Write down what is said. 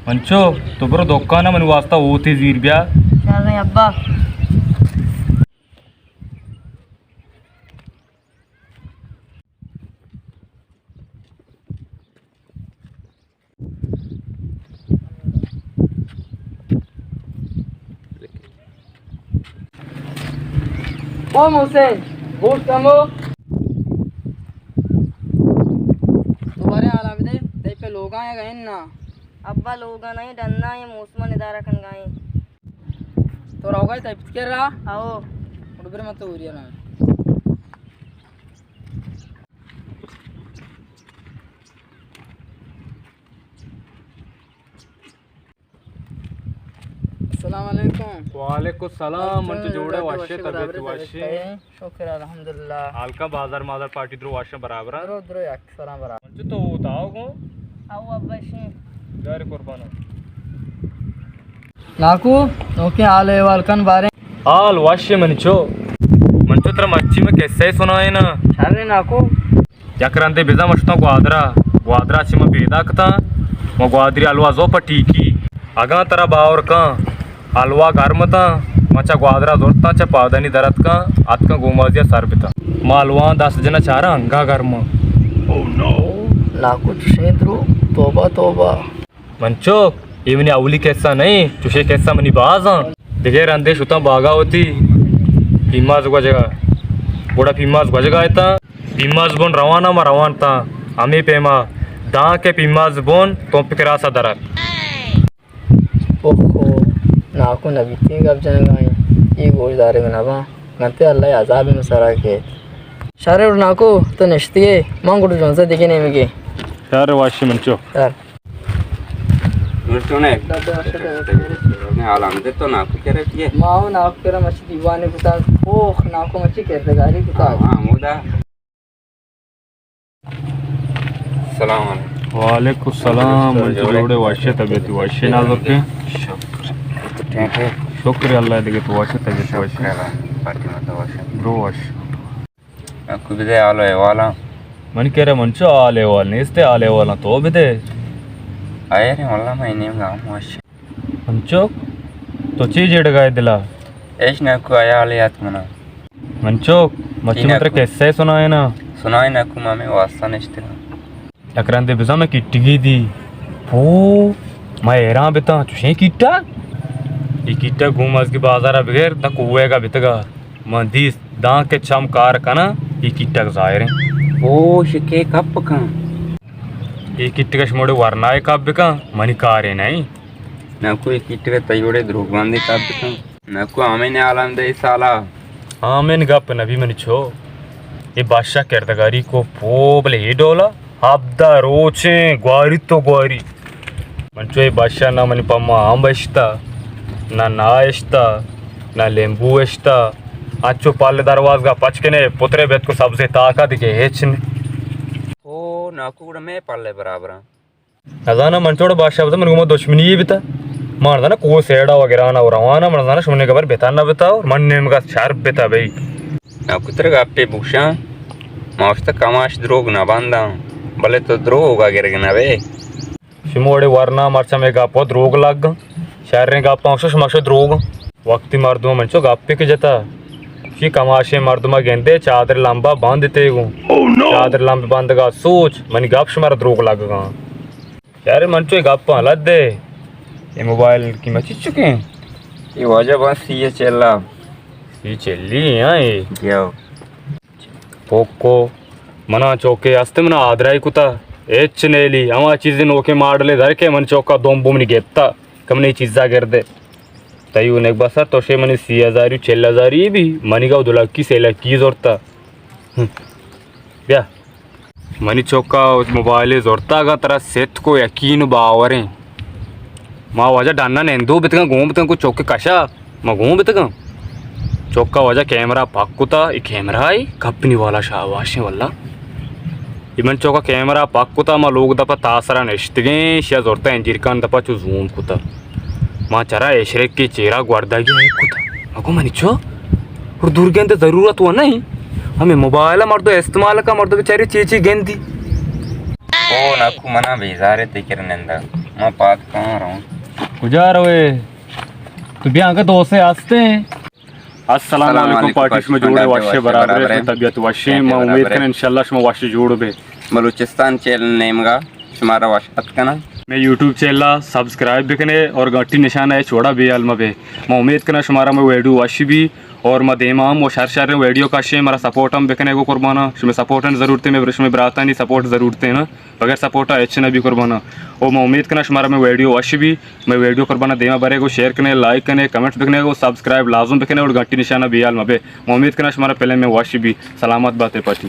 منچو، تو برو دکان ءَ منی واسطہ اوتے زیر بیا۔ شریں ابا۔ او محسن، گوش کمو۔ دوبارہ حالا بدے، تئی پہ لوگاں یا گئے نا؟ ابا لوگاں نہیں، ڈنا یہ موسم ندارہ کنگائیں۔ تو روگا تئی پت کر رہا؟ آؤ۔ اڑ بر مت ہو رہی ہے نا۔ السلام علیکم۔ وعلیکم السلام۔ منچو جوڑے واشے، طبیعت واشے؟ شکر الحمدللہ۔ حالکا بازار مازار پارٹی درو واشے برابر؟ درو درو یک سلام برابر۔ منچو تو تاو گو؟ او ابا شی۔ جار قربانو۔ ناکو، نوکیں حال احوال کن باریں۔ حال وش منچو۔ منچو ترا مچی میں قصہ سنائے نا۔ شر ناکو۔ یک رندے بزاں ما شتاں گوادرا۔ گوادرا چہ ما پیدا کتاں۔ ما گوادری حلوا زو پہ ٹیکی۔ اگاں ترا باور کن، حلوا گرم تاں۔ ما چہ گوادرا زرتاں، چہ پادانی در اتکاں، اتکاں گومازیا سر بتاں۔ ما حلوااں دست جناں چاراں انگا گرماں۔ ناکو چشیں درو، توبہ توبہ۔ منچک، اے منی اولی قصہ نہ ایں، چوشیں قصہ منی باز آں۔ دگہ رندے شتاں باگا وتی پیماز گوجگا۔ گڑا پیماز گوجگا اتاں۔ پیماز بن روان آں، ما روان تاں۔ ہمے پیما داں کہ پیماز بن تمپ کراسا درات۔ اوہو، ناکو نبیتیں گپ جنگا ایں۔ اے گوش دارگ نباں۔ گنتے اللہ عذاب من سرا کیت۔ شر ناکو، تو نشتگے، من گڑا جنزا دگہ نیمگے۔ شر واشی منچو۔ شر۔ دور چونے؟ دور چونے؟ نے حال ہم دے تو ناکو کرے پیے؟ ما ہو ناکو کرے مچی دیوانے کتا، اوخ ناکو مچی کردگاری کتا۔ ہاں، ہاں، مودا۔ السلام علیکم۔ وعلیکم السلام۔ منچو جوڑے واشے، طبیعت واشے نازکیں؟ شکر۔ تو ٹھیک ہے؟ شکر اللہ دگہ تو واشے، طبیعت واشے؟ شکر اللہ، فاطمہ تو واشے۔ برو واش۔ ناکو بدے حال و احوالاں۔ من کرا منچو حال احوال نیست، حال احوالاں تو بدے۔ آئے رے واللہ میں نیم گام وش۔ منچوک، تو چی جیڑگائے دلا؟ ایش ناکو حیال یات منا۔ منچوک، مچی متر قصہ سنائے نا۔ سنائے ناکو، ما میں واسطہ نشتنا۔ یک رندے بزاں من کٹگی دی۔ پو، من حیران بتاں، چوشیں کٹگ؟ اے کٹگ گوں مزگی بازارا بگر داں کوہیگا بتگا۔ من دیست داں کہ چم کار کناں، اے کٹگ ظاہریں۔ او شکے کپ کن۔ اے کٹگ اش موڑے ورنائے کپ بکن، منی کارے نئیں۔ ناکو اے کٹگ تئی وڑے دروگ بندی کپ بکن۔ ناکو آمین عالم دے سالا۔ آمین گپ نبی منی چو۔ اے بادشاہ کردگاری کو پو بلے اے ڈولا۔ ہبدہ روچیں گواری تو گواری۔ من چو اے بادشاہ نہ منی پما آمب اشتا، نہ نا اشتا، نہ لیمبو اشتا۔ انچو پل دروازگا پچ کنے پترے بیت کو سبزے تاکا دگہ ہچ نے۔ او ناکو گڑا میں پلے برابراں۔ نزاناں من چوڑا بادشاہ بزاں من گوما دشمنی بیتا۔ من زاناں کو سیڑا و گرانا و روانا، من زاناں شمنے گبر بیتا نہ بیتا و من نیمگا شر بیتا بھئی۔ ناکو ترا گپے بوشاں، ما اشتا کماش دروگ نہ بنداں، بلے تو دروگا گرگ نہ بے۔ شموڑے ورنا مرچاں مئے گپ ءَ دروگ لگ انت۔ شریں گپاں شش مش دروگ انت۔ وقتی مردم انچو گپے کہ جتا، شی کماشیں مردم ءَ گندے چادر لمبا بند تے گوں۔ چادر لمب بندگا سوچ، منی گپ شمارا دروگ لگگاں۔ یار من چو گپاں لد دے۔ اے موبائل قیمت چی چکیں؟ اے واجہ بس سی چلا۔ سی چلی ہاں اے۔ گیا۔ پوکو، منا چوکے است، منا آدرائی کتا، ہچ نیلی، ہما چیزی نوکیں ماڈلے در کے من چوکا دوم بومنی گپتا، کہ منی چیزا گردے۔ تئی اونک بسر تو شے منی سی ہزاری و چل ہزاری بی، منی گا دو لکی سے لکی زورتا۔ ہم۔ بیا۔ منی چوکا موبائلے زورتا، اگاں ترا ستک و یقین و باوریں۔ ما واجہ ڈنا نندو بتگاں، گون بتگاں، کو چوکے کشا۔ ما گون بتگاں۔ چوکا واجہ کیمرہ پاک کتا، اے کیمرہ اے، کمپنی والا شاباشیں واللہ۔ اے من چوکا کیمرہ پاک کتا، ما لوگ دپا تاسرا نشتگیں، شیا زورتا انجیرکان دپا چو زوم کتا۔ ما چرا اشرک کے چیرا گوردگی ہے کتا۔ ما گو منی چو، اور دور گندے ضرورت وہ نہیں۔ ہمیں موبائل مردو استعمال کا، مردو بیچاری چی چی گندی۔ او ناکو منا بیزارے تے کر نندا۔ ما پاد کاں رواں۔ کجا روئے؟ تو بیا انگا دوسے ہستے ہیں۔ السلام علیکم پارٹی، شما جوڑے وشے برابرے، شما طبیعت وشے؟ ما امید کناں انشاءاللہ شما وش جوڑ بے۔ بلوچستان چینل نیمگا شمارا وش اتکناں۔ مئے یوٹیوب چینل سبسکرائب بکنے اور گھنٹی نشان ہے چھوڑا بے حال مبے۔ ما امید کناں شمارا مئے ویڈیو وش بی اور ما دیما ہم و شر شر ویڈیو کشیں، مارا سپورٹ ہم بکنے گو قربانا، شما سپورٹ ضرورت ہے، مئے شما براتانی سپورٹ ضرورت ہے نا۔ بغیر سپورٹ ءَ ہچ نہ بی قرباناں۔ او ما امید کناں شمارا مئے ویڈیو وش بی، مئے ویڈیو قرباناں دیما برے گو شیئر کنے، لائک کنے، کمنٹس بکنے گو، سبسکرائب لازم بکنے اور گھنٹی نشانہ بے حال مبے۔ ما امید کناں شمارا فلم مئے وش بی۔ سلامت باتے پارٹی۔